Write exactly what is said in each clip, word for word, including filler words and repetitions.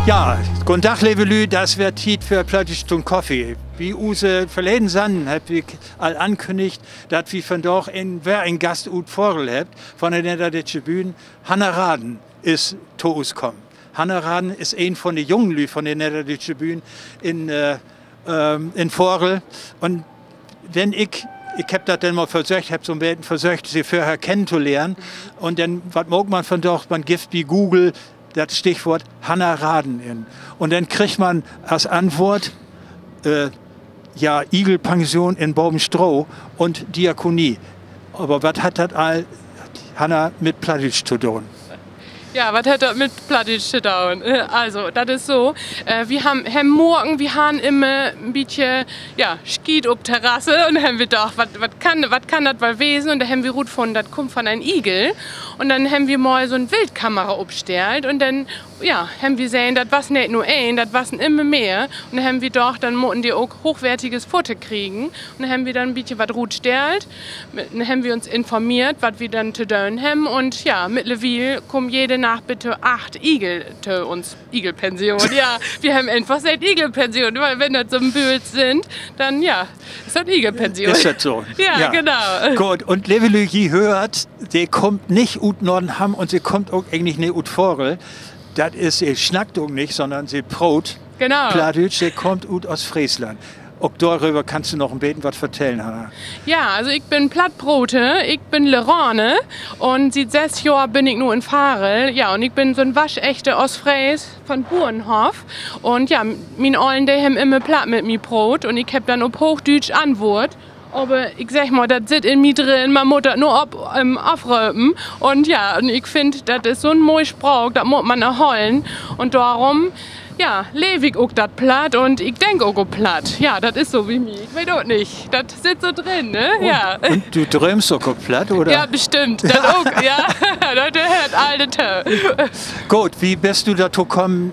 Ja, goden Dag, leve Lüüd, dat weer Tiet för Plattdüütsch to'n Koffie. Bi use verleden Sennen hebb ik al ankünnigt, dat wi vandaag en, weer en Gast ut Varel hebbt von de Nedderdüütsche Bühn. Hanna Raden is to us kamen. Hanna Raden is een von de jungen Lüüd von de Nedderdüütsche Bühn in, äh, ähm, in Varel. Un wenn ik, ik hebb dat denn mal versöcht, hebb so'n beten versöcht, se vörher kennen to lehren. Un denn, wat maakt man vandaag? Man gifft bi Google dat Stichwoort Hanna Raden in. Un denn kriggt man as Antwoort, äh, ja, Igelpension in Bobenstroh un Diakonie. Aver wat hett dat all, Hanna, mit Plattdüütsch to doon? Ja, wat hett dat mit Plattdüütsch to doon? Also, dat is so, äh, wi hebbt, hebbt morgen, wi harrn immer en bietje, ja, Schiet op Terrasse un hebbt wi dacht, wat, wat kann, wat kann dat woll wesen? Un dor hebbt wi rutfunnen, dat kummt von en Igel. Un denn hebbt wi mal so'n Wildkamera opstellt un denn, ja, hebbt wi sehn, dat was neet nur een, dat wassen immer mehr. Un denn hebbt wi dacht, denn mutten de ok hoochwertiges Foto kriegen. Un denn hebbt wi denn en bietje wat rutstellt. Denn hebbt wi uns informeert, wat wi denn to doon hebbt. Un ja, mittlerwiel kaamt jede Nacht bet to acht Igel to uns Igelpension. Ja, wi hebbt eenfach seggt Igelpension, wiel wenn dat so'n Bült sünd, denn ja, is dat Igelpension. Is dat so? Ja, genau. Goot, un leve Lüüd, ji höört, de kummt nich ut Nordenham un se kummt ok egentlich nich ut Varel. Dat is, se snackt ok nich, sonnern se proot Plattdüütsch, se kummt ut Oostfreesland. Ok doröver kannst du noch en beten wat vertellen, Hanna. Ja, also ik bün Plattproter, ik bün Leraner un siet söss Johr bün ik nu in Varel. Ja, un ik bün so'n waschechte Oostfrees von Burenhoff. Un ja, mien Ollen, de hebbt immer Platt mit mi proot un ik hebb denn op Hoochdüütsch antwoort. Aver ik segg mal, dat sitt in mi drin, man mutt dat nur op, ähm, afröpen. Un ja, un ik finn, dat is so'n moi Spraak, dat mutt man erholen. Un dorüm, ja, leev ik ok dat Platt un ik denk ok op Platt. Ja, dat is so bi mi. Ik weet ok nich. Dat sitt so drin, ne? Ja. Un du dröömst ok op Platt, oder? Ja, bestimmt. Dat ok, ja. Dat höört all dorto. Goot, wie büst du dorto kamen,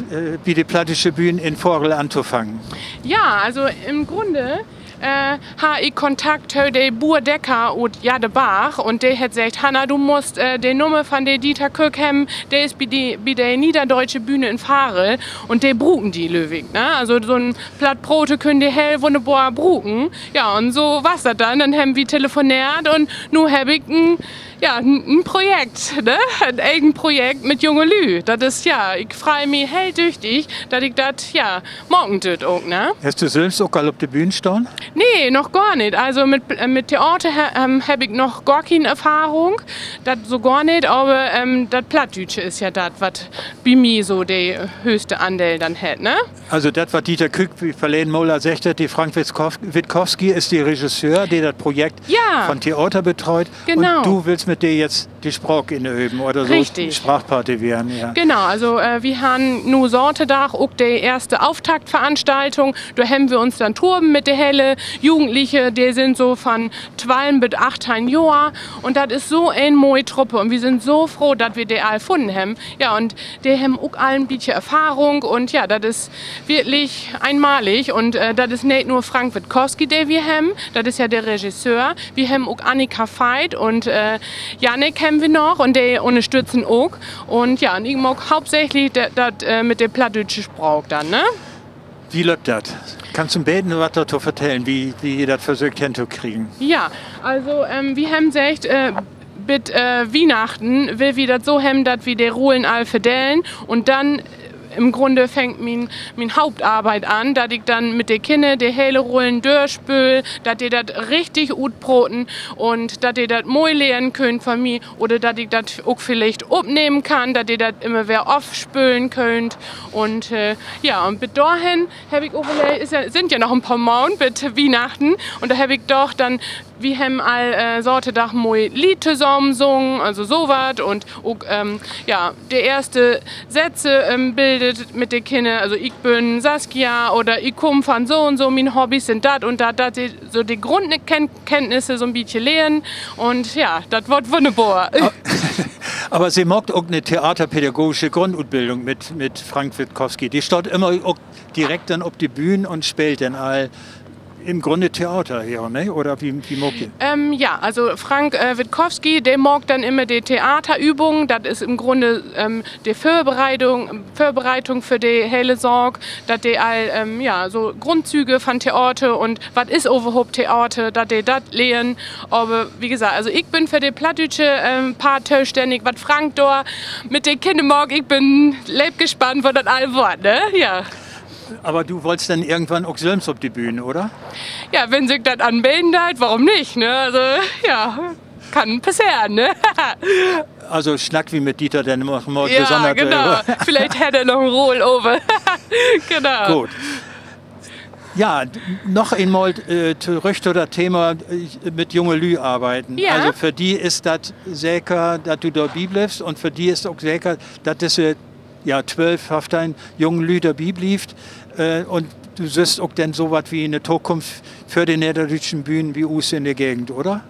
äh, bi de Plattdüütsche Bühn in Varel antofangen? Ja, also in'n Grunne, äh, harr ik Kontakt to de Buur Decker ut Jadebarg un de hett seggt: Hanna, du musst, äh, de Nummer von de Dieter Kück hebben, de is bi de, bi de Niederdeutsche Bühne in Varel un de bruken di, glööv ik, ne? Also so'n Plattproter köönt de heel wunnerbor bruken. Ja, un so was dat denn. Denn hebbt wi telefoneert un nu heff ik en, ja, en, en Projekt, ne? En egen Projekt mit junge Lüüd. Dat is, ja, ik frei mi heel düchtig, dat ik dat, ja, maken dörv ok, ne? Hest du sülvst ok al op de Bühn stahn? Nee, noch gor nich. Also mit, äh, mit Theater he-, ähm, heff ik noch gor keen Erfahrung. Dat so gor nich, aver, ähm, dat Plattdüütsche is ja dat, wat bi mi so de hööchste Andeel denn hett, ne? Also dat, wat Dieter Kück verleden Mal al seggt hett, de Frank Witkow-, Witkowski is de Regisseur, de dat Projekt von Theater betreut. Un du willst mit de jetzt de Spraak inöven oder so Sprachpartner weern, ja. Genau, also, äh, wi harrn nu Saterdag ok de eerste Auftaktveranstaltung. Dor hebbt wi uns denn troffen mit de hele Jugendliche, de sünd so von twölf bit achttein Johr. Un dat is so en moi Truppe un wi sünd so froh, dat wi de all funnen hebbt. Ja, un de hebbt ok all en bietje Erfahrung un ja, dat is wirklich eenmalig. Un, äh, dat is nich nur Frank Witkowski, de wi hebbt, dat is ja de Regisseur. Wi hebbt ok Annika Veit un, äh, Jannik hebbt wi noch un de ünnerstütten ok. Un ja, un ik maak hauptsächlich de-, dat, äh, mit de plattdüütsche Spraak denn, ne? Wie löppt dat? Kannst du en beten wat dorto vertellen, wie, wie ji dat versöcht hebbt to kriegen? Ja, also, ähm, wi hebbt seggt, äh, bit, äh, Wiehnachten wüllt wi dat so hebben, dat wi de Rullen all verdelen un denn, äh, in'n Grunne fangt mien, mien Hauptarbeit an, dat ik denn mit de Kinner de hele Rullen dörspööl, dat de dat richtig utproten un dat de dat moi lehren köönt von mi oder dat ik dat ok villicht opnehmen kann, dat de dat immer weer ofspölen köönt. Un, äh, ja, un bit dorhen heff ik överleggt, is ja, sünd ja noch en poor Maand bit Wiehnachten un dor heff ik doch denn Wi hebben all, äh, Saterdag moi Leed tosamen sungen, also so wat. Un ok, ähm, ja, de eerste Sätze, ähm, bildet mit de Kinner. Also: Ik bün Saskia oder ik kaam von so un so, mien Hobbys sünd dat un dat, dat se so de Grundkenntnisse so 'n bietje lehren. Un ja, dat warrt wunnerbor. Aver Se maakt ok 'ne theaterpädagogische Grundutbildung mit, mit Frank Witkowski. De staht immer ok direkt denn op de Bühn un speelt denn all im Grunde Theater, ja, ne? Oder wo, wo maakt de? Ähm, ja, also Frank, äh, Witkowski, de maakt denn immer de Theaterübung. Dat is im Grunde, ähm, de Vörbereitung, Vörbereitung för de hele Saak, dat de all, ähm, ja, so Grundzüge von Theater un wat is överhaupt Theater, dat de dat lehren. Aver wie gesagt, also ik bün för de plattdüütsche, ähm, Part tostännig, wat Frank dor mit de Kinner maakt. Ik bün leep gespannt, wat dat all warrt, ne? Ja. Aver du wullst denn irgendwann ok sülvst op de Bühn, oder? Ja, wenn sik dat anbeden deit, worüm nich, ne? Also, ja, kann passeren, ne? Also snack wi mit Dieter denn mal, mal besünners doröver. Genau. Villicht hett he noch en Roll över. Genau. Goot. Ja, noch eenmal, äh, torüch to dat Thema, äh, mit junge Lüüd arbeiden. Also för di is dat seker, dat du dor bi bliffst, un för di is ok seker, dat disse, ja, twölf, föffteihn jungen Lüüd dor bi blievt, äh, un du sühst ok denn so wat wie 'ne Tokunft för de nedderdüütschen Bühnen bi us in de Gegend, oder?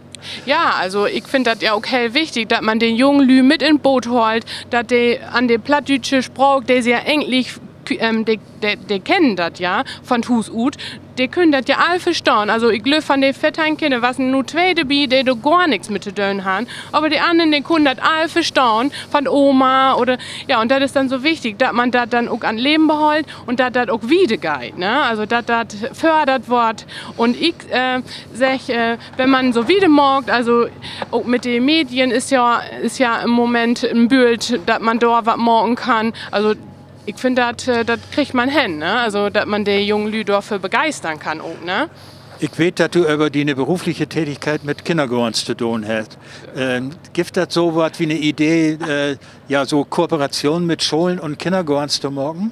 Ja, also ik finn dat ja ok heel wichtig, dat man de jungen Lüüd mit in't Boot haalt, dat de an de plattdüütsche Spraak, de se ja egentlich, ähm, de, de, de kennen dat ja von Huus ut, de köönt dat ja all verstahn. Also ik glööv, von de veerteihn Kinner wassen nu twee dorbi, de dor gor nix mit to doon harrn. Aver de annern, de kunnen dat all verstahn von Oma oder, ja, un dat is denn so wichtig, dat man dat denn ok an't Leven behollt un dat dat ok wieder geiht, ne? Also dat dat fördert warrt. Un ik, äh, segg, äh, wenn man so wieder maakt, also ok mit de Medien is ja, is ja in'n Moment en Bült, dat man dor wat maken kann. Also ik finn, dat, äh, dat kriggt man hen, ne? Also dat man de jungen Lüüd dorför begeistern kann ok, ne? Ik weet, dat du över diene berufliche Tätigkeit mit Kinnergoorns to doon hest. Äh, gifft dat so wat wie 'ne Idee, äh, ja, so Kooperation mit Scholen un Kinnergoorns to maken?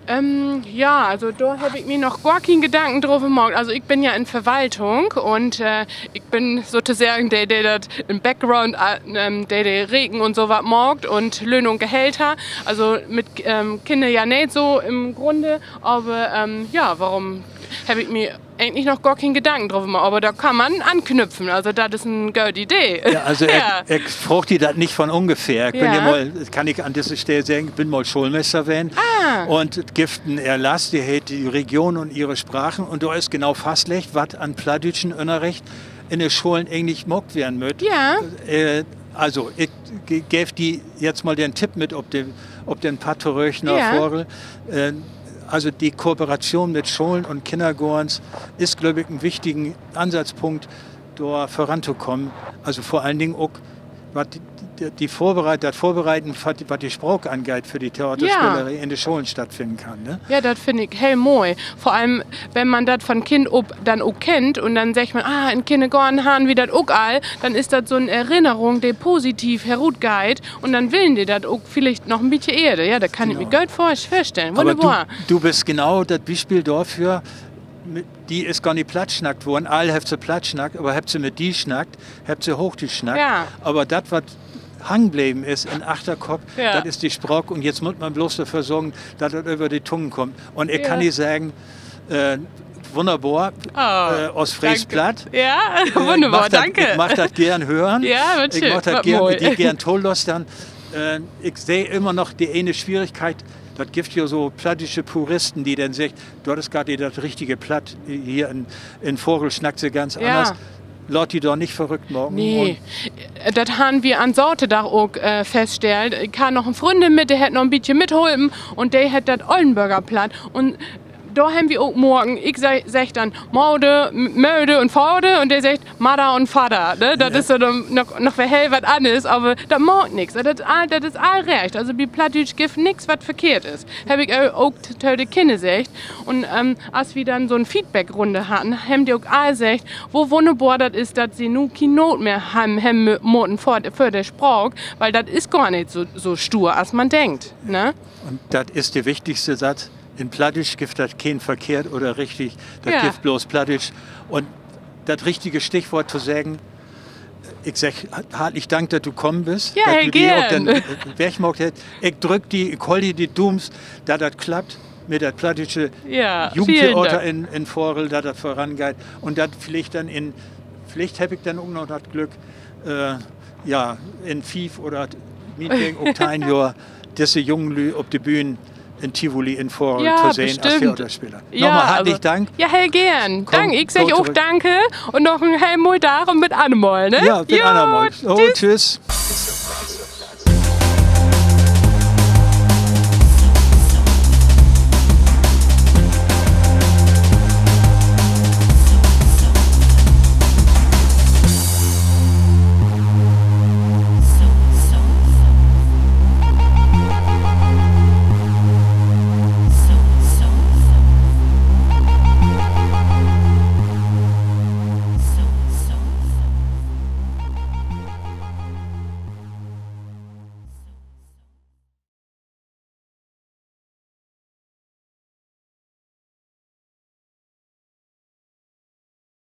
Ähm, ja, also dor heff ik mi noch gor keen Gedanken dröver maakt. Also ik bün ja in Verwaltung un, äh, ik bün sotoseggen de, de dat in'n Background, äh, ähm, de, de Reken un so wat maakt un Löhn un Gehälter. Also mit, ähm, Kinner ja neet so in'n Grunne, aver, ähm, ja, worüm heff ik mi egentlich noch gor keen Gedanken dröver maakt, aver dor kann man anknüpfen, also dat is en gode Idee. Ja, also ik, ik fraag di dat nich von ungefähr. Ik bün ja mal, kann ik an disse Stell seggen, ik bün mal Schoolmeester ween. Un dat gifft en Erlass, de heet Die Region und ihre Sprachen. Un dor is genau fastleggt, wat an plattdüütschen Ünnerricht in de Scholen egentlich maakt weern mutt. Äh, also, ik ge-, geev di jetzt mal den Tipp mit op de, op den Padd torüch na Vogel. Äh, also, de Kooperation mit Scholen un Kinnergoorns is, glööv ik, en wichtigen Ansatzpunkt, dor vörantokamen. Also vör allen Dingen ok, wat de, de Vörbereit-, dat Vörbereiten, wat, wat de Spraak angeiht för de Theaterspeleree in de Scholen stattfinnen kann, ne? Ja, dat finn ik heel moi. Vör allem, wenn man dat von Kind op denn ok kennt un denn seggt man: Ah, in Kinnergoorn harrn wi dat ok all, denn is dat so 'n Erinnerung, de positiv herutgeiht, un denn willen de dat ok villicht noch en bietje eerder. Ja, dat kann ik mi goot vör-, vörstellen. Wunnerbor. Du büst genau dat Bispeel dorför, mit di is gor nich Platt snackt worrn, all hebbt se Platt snackt, aver hebbt se mit di snackt, hebbt se Hoochdüütsch snackt. Aver dat, wat hangen bleven is in'n Achterkopp, dat is de Spraak. Un jetzt mutt man bloots dorför sorgen, dat dat över de Tungen kummt. Un ik kann di seggen, äh, wunnerbor, äh, oostfreesk Platt. Äh, wunnerbor, danke. Ik mag dat geern hören. Ik mag dat geern, di geern tolustern. Äh, ik seh immer noch de ene Schwierigkeit, dat gifft ja so plattdüütsche Puristen, de denn seggt, dat is gor nich dat richtige Platt, hier in, in Vogel snackt se ganz anners. Laat di dor nich verrückt maken. Nee, dat harrn wi an Saterdag ok, äh, faststellt. Ik harr noch en Fründin mit, de hett noch en bietje mithulpen un de hett dat Ollenborger Platt. Un dor hebbt wi ok Moken, ik se-, segg denn Moder, M-, Möder un Vader un de seggt Madder un Vadder, ne? Dat is so noch, noch weer heel wat anners, aver dat maakt nix. Dat is all, dat is all recht. Also bi Plattdüütsch gifft nix, wat verkehrt is. Heff ik o-, ok t-, to de Kinner seggt. Un, ähm, as wi denn so 'n Feedbackrunde harrn, hebbt de ok all seggt, wo wunnerbor dat is, dat se nu kien Noot mehr hebben, hebben mö-, moten för, för de Spraak, wiel dat is gor nich so, so stuur, as man denkt, ne? Un dat is de wichtigste Satz. In Plattdüütsch gifft dat keen verkehrt oder richtig, dat gifft bloots Plattdüütsch. Un dat richtige Stichwoort to seggen. Ik segg hartlich Dank, dat du kamen büst, dat du di ok den Weg maakt hest. Ik drück di, ik holl di de Duums, dat dat klappt mit dat plattdüütsche Jugendtheater in, in Varel, dat dat vörangeiht un dat villicht denn in, villicht heff ik denn ok noch dat Glück, ja, in fief oder mientwegen ok teihn Johr disse jungen Lüüd op de Bühn in Tivoli in Varel to sehn as Theaterspeler. Nochmal hartlich Dank. Ja, heel geern. Dank. Ik segg ok Danke un noch en heel mojen Dag un bit annermal, ne? Ja, bit annermal. Tschüss.